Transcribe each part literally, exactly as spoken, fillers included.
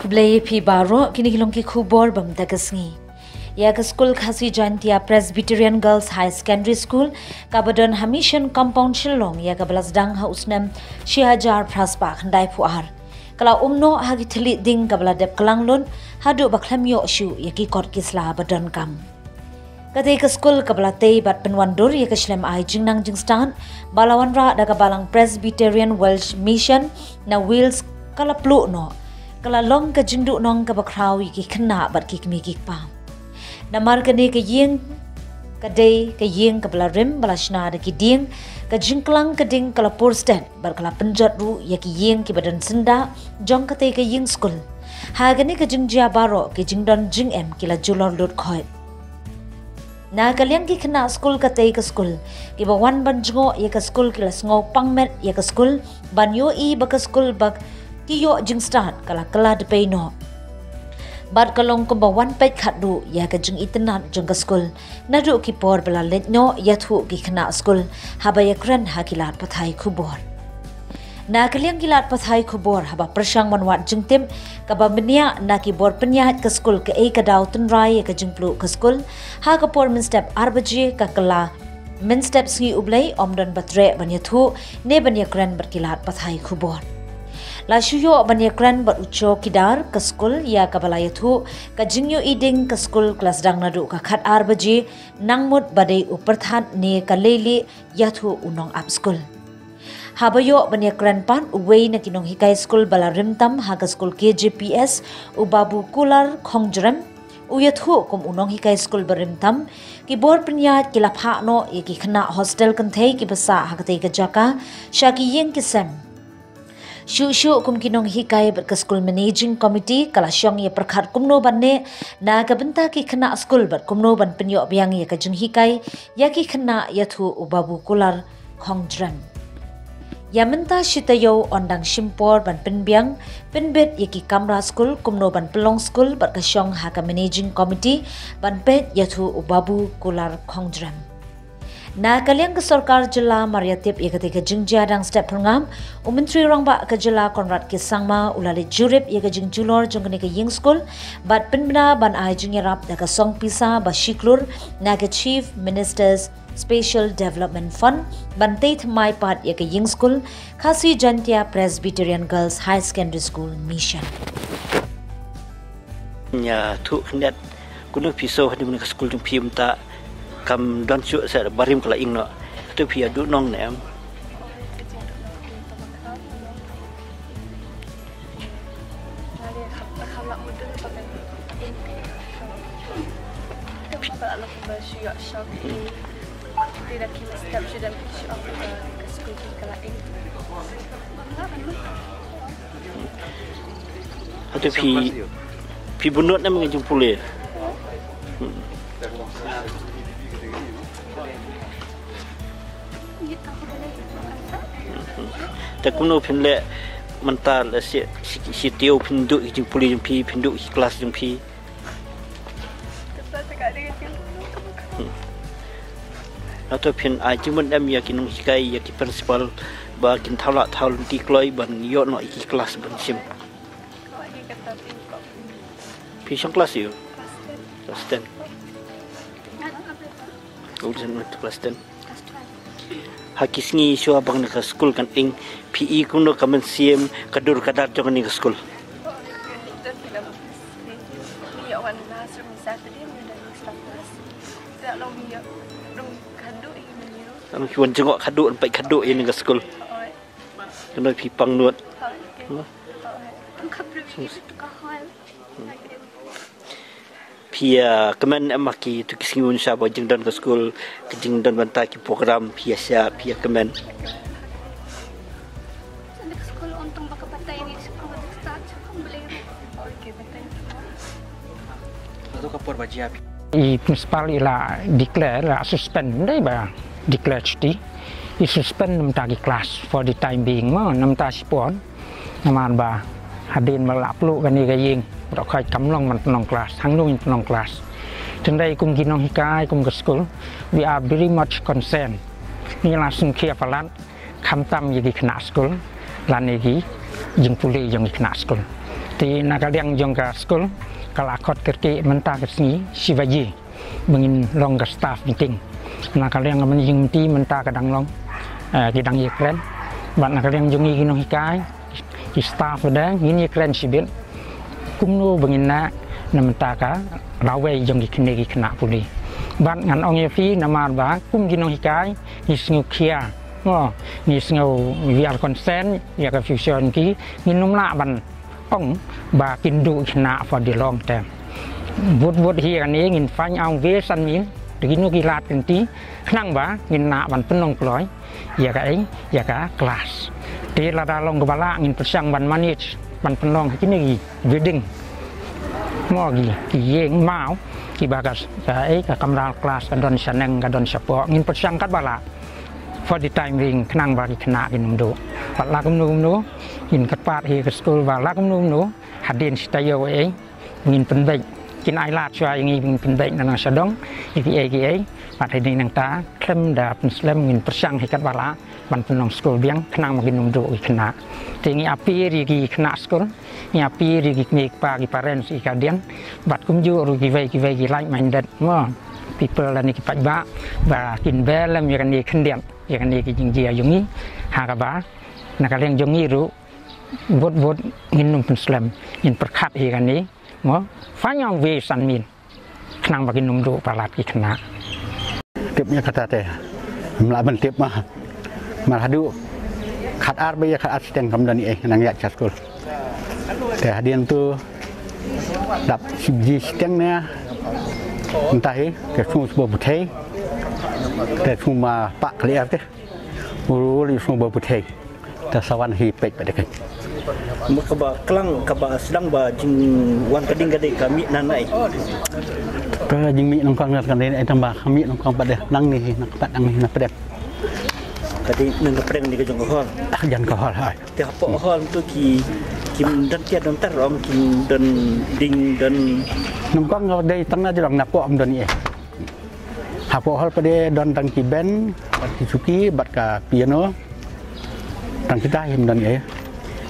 Khublei ïa phi baroh, kine ki long ki khubor ba mynta ka sngi. Ïa ka skul Khasi Jaintia Presbyterian Girls High Secondary School, kaba don ha Mission Compound Shillong, ïa kaba la sdang ha u snem shi hajar phra spah khyndai phew ar, ka la um noh ha ki thylliej ding kaba la dep klang lut, haduh ba khlem ïoh shuh ïa ki kot ki sla ba donkam. Katei ka skul kaba la tei bad pynwandur ïa ka shlem ai jingnang jingstad ba la wanrah da ka Balang Presbyterian Welsh Mission na Wales, ka la pluh noh, ka la long ka jingduhnong kaba khraw ïa ki khynnah bad ki kmie ki kpa. Namar kane ka ïing ka dei ka ïing kaba la rim, ba la shna da ki dieng, ka jingklang ka ding ka la pur stet, bad ka la pynjot ruh ïa ki ïing kiba don syndah jong katei ka ïing skul. Ha kane ka jingjia baroh, ki jingdon jingem ki la julor lut khoit. Na ka liang ki khynnah skul katei ka skul, kiba wan ban jngoh ïa ka skul ki la sngew pang met ïa ka skul, ban ïohi ba ka skul ba ki ïoh jingstad ka la kylla dpei noh. Bad ka long kumba wan peit khatduh ïa ka jingitynnad jong ka skul, naduh ki por ba la leit noh ïathuh ki khynnah skul haba ïakren ha ki lad pathai khubor. Na ka liang ki lad pathai khubor, haba pyrshang ban wad jingtip kaba bniah na ki bor pynïaid ka skul kaei ka daw tynrai ïa ka jingpluh ka skul, ha ka por mynstep ar baje ka kylla mynstep sngi U Blei, ym don ba treh ban ïathuh ne ban ïakren bad ki lad pathai khubor. La shu ïoh ban ïakren bad u chowkidar ka skul ïa kaba la ïathuh ka jingïohi ding ka skul, ka la sdang naduh ka khat ar baje, nangmut ba dei u pyrthat ne ka leilieh ïathuh u nongap skul. Haba ïoh ban ïakren pat uwei na ki nonghikai skul ba la rim tam ha ka skul K J P S, u Babu Kular Khongjrem, u ïathuh kum u nonghikai skul ba rim tam, ki bor pynïaid ki la phah noh ïa ki khynnah hostel kynthei kiba sah ha katei ka jaka sha ki ïing ki sem. Shuh shuh kum ki nonghikai bad ka skul managing committee ka la shong ïa pyrkhat kumno ban neh na ka bynta ki khynnah skul bad kumno ban pynïoh biang ïa ka jinghikai ïa ki khynnah, ïathuh u Babu Kular Khongjrem. Ïa mynta shi taïew yn dang shim por ban pynbiang pynbit ïa ki kamra skul, kumno ban pynlong skul bad ka shong ha ka managing committee ban peit, ïathuh u Babu Kular Khongjrem. Na ka liang ka sorkar jylla, mar ïa tip ïa katei ka jingjia dang step pyrngam, u Myntri Rangbah ka jylla Conrad K Sangma u la leit jurip ïa ka jingjulor jong kane ka ïing skul bad pynbna ban ai jingïarap da ka song pisa ba shi klur na ka Chief Minister's Special Development Fund ban tei thymmai pat ïa ka ïing skul Khasi Jaintia Presbyterian Girls Higher Secondary School Mission. Ïathuh khyndiat, kumno phi shu ha kane ka skul jong phi mynta, kam don shuh sa barim ka la ing noh. Kato phi ïa duh nong ne em? Hato phi, phi bun nud ne em ka jingpule? Hmm. Te kumno phin leh mynta, lehse shi, shi taïew phin duh ki jingpule jong phi, phin duh ki klas jong phi? Hmm. Hato phin ai jingmut em ïa ki nonghikai, ïa ki principal, ba kin thaw lah thaw lynti kloi ban ïoh noh ïa ki klas ban shim? Phi shong klas ïa u? Klas ten. U dei klas ten. Ha ki sngi shuwa ba kane ka skul kan ing, phi i kumno ka mynsiem, ka dur ka dar jong kane ka skul? Ngi wan jngoh khadduh, peit khadduh ïa kane ka skul. Kane phi pang nud. Hooid. Hooid. Hooid. Hooid. Phi ïa kmen em ha kitu ki sngi mynshwa ba jingdon ka skul, ki jingdon bynta ki program, phi ïa shah, phi ïa kmen? Sa na ka skul, ong tang ba ka batai ni sa ka start, ong balei. Okay, batai. Ka dei ka por ba jia phi. I principal i la declare, la suspend, ym dei ba declare chuti. I suspend na bynta ki class for the time being mo, na bynta shipor. Namar ba hadien ba la pluh kane ka ïing, ba dei khot kam long ban pynlong class, hangno ngin pynlong class. Te hynrei kum ki nonghikai, kum ka skul, we are very much concerned. Ngi la sngewkhia palat, khamtam ïa ki khynnah skul lane ki jingpule jong ki khynnah skul. Te na ka liang jong ka skul, ka la khot kyrkieh mynta ka sngi shi baje ba ngin long ka staff meeting. Na ka liang ka mynjingmynti mynta ka dang long, eh, ki dang ïakren. Bad na ka liang jong ngi ki nonghikai, ki staff ba dang, ngin ïakren shibit kumno ba ngin nang na bynta ka lawei jong ki khynnah, ki khynnah pule. Bad ngan ong ïa phi, namar ba kum ki nonghikai ngi sngewkhia, mo, ngi sngew, we are concerned ïa ka future jong ki, ngin ym lah ban ong ba kin duh khynnah for the long term. Bud bud hi kane, ngin find out ways and means, te kino ki lad ki lynti, khnang ba ngin nang ban pynlong kloi ïa ka, eh, ïa ka class. Te lada long kaba lah, ngin pyrshang ban manage, ban pynlong ha kine ki building, mo, ki, ki ïing maw, kiba ka, ka, eh, ka kamra class ka don shaneng, ka don shapoh, ngin pyrshang katba lah for the time being, khnang ba ki khynnah kin ym duh. Bad la kumno kumno, ngin kyrpad hi ka skul ba la kumno kumno, hadien shi taïew, eh, ngin pynbeit. Kin ai lad shuwa ïa ngi, ngin pynbeit na nang sha dong, ïa kiei kiei. Bad hadien nangta, khlem da pynslem, ngin pyrshang hi katba lah ban pynlong skul biang, khnang ba kin ym duh ki khynnah. Te ngi appeal ïa ki khynnah skul, ngi appeal ïa ki kmie ki kpa, ki parents, ki guardian, bad kumjuh ruh kiwei kiwei ki like minded, mo, people lane ki paidbah, ba kin beh lem ïa kane khyndiat, ïa kane ka jingjia jong ngi, ha kaba na ka liang jong ngi ruh, bud bud ngin ym pynslem, ngin pyrkhat hi kane, mo, find out ways and means, khnang ba kin ym duh palat ki khynnah. Tip ïa kata te, ym lah ban tip ma. Mar haduh khatar bad ïa khatar shiteng kam don ei nang ïaid sha skul. Te hadien tu, dap shi baje shiteng ne, mynta hi, te shu shu ba pyrthei, te shu ma pak kliar te. Ul ul shu ba pyrthei. Te sa wan hi peit pat dei. Mo kaba klang, kaba sdang ba jingwan ka ding ka dei ka mih na nai. Ka jingmih nyngkong na ka dei, eh, tang ba ka mih nyngkong pat dei, nang ni, nang pat, nang ni, nang pdeng. Ka dei nang ka pdeng ni ka jong ka hall. Ah, jan ka hall, hai. Te hapoh hall tu ki, kim don tiar don tar, ong kim don ding don. Nyngkong ka dei tang na jrong, na poh ym don ei. Hapoh hall pat dei don tang ki bench, bad ki chuki, bad ka piano. Tang kita hi ym don ei.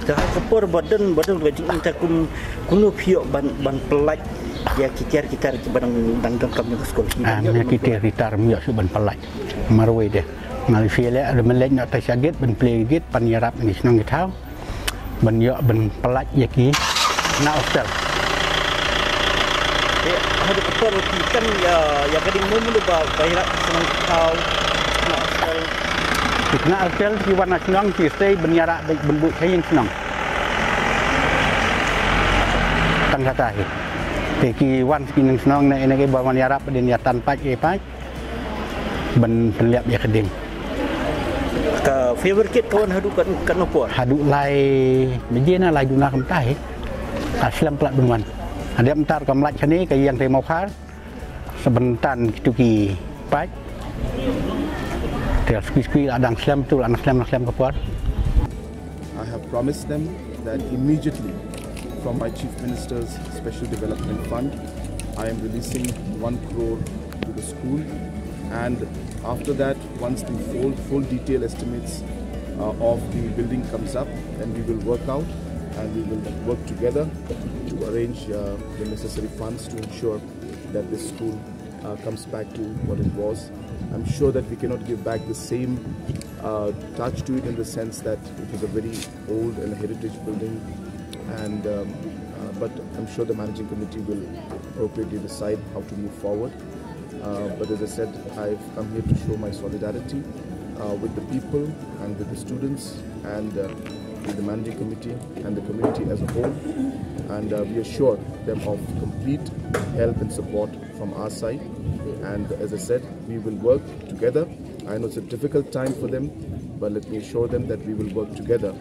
Te ha ka por ba don, ba don ka jingim te kum, kumno phi ïoh ban, ban pyllait ïa ki tiar ki tar kiba dang, dang donkam jong ka skul. Ah, ïa ki tiar ki tar ym ïoh shuh ban pyllait. Marwei dei. Nga la shu leh, leh mynta leit noh tai sha gate, ban plie gate, ban ïarap ïa ki shnong ki thaw. Ban ïoh ban pyllait ïa ki khynnah hostel. Te haduh ka por ki kan ïa, ïa ka ding mo mano ba, ba ïarap ki shnong ki thaw, khynnah hostel. Ki khynnah hostel ki wan na shnong ki stay ban ïarap ban, ban buh sha ïing shnong. Tang kata hi. Te ki wan ki nong shnong na ine ki ba wan ïarap ban ïa tan pait ïa pait. Ban pynlap ïa ka ding. Ka favour kit ka wan haduh kat, katno por? Haduh lai baje na lai duna kumta hi. Ka slem palat ban wan. Hadien mynta kam lait shane ka ïeng te Mawkhar. Sa ban tan kitu ki pait. Te skui skui la dang slem tu, la dang slem, la slem ka por. I have promised them that immediately from my Chief Minister's Special Development Fund, I am releasing one crore to the school. And after that, once the full, full detail estimates, uh, of the building comes up, then we will work out and we will work together to arrange, uh, the necessary funds to ensure that this school, uh, comes back to what it was. I'm sure that we cannot give back the same, uh, touch to it in the sense that it was a very old and heritage building, and, um, uh, but I'm sure the managing committee will appropriately decide how to move forward. Uh, but as I said, I've come here to show my solidarity, uh, with the people and with the students, and, uh, the managing committee and the community as a whole, and uh, we assure them of complete help and support from our side. And as I said, we will work together. I know it's a difficult time for them, but let me assure them that we will work together.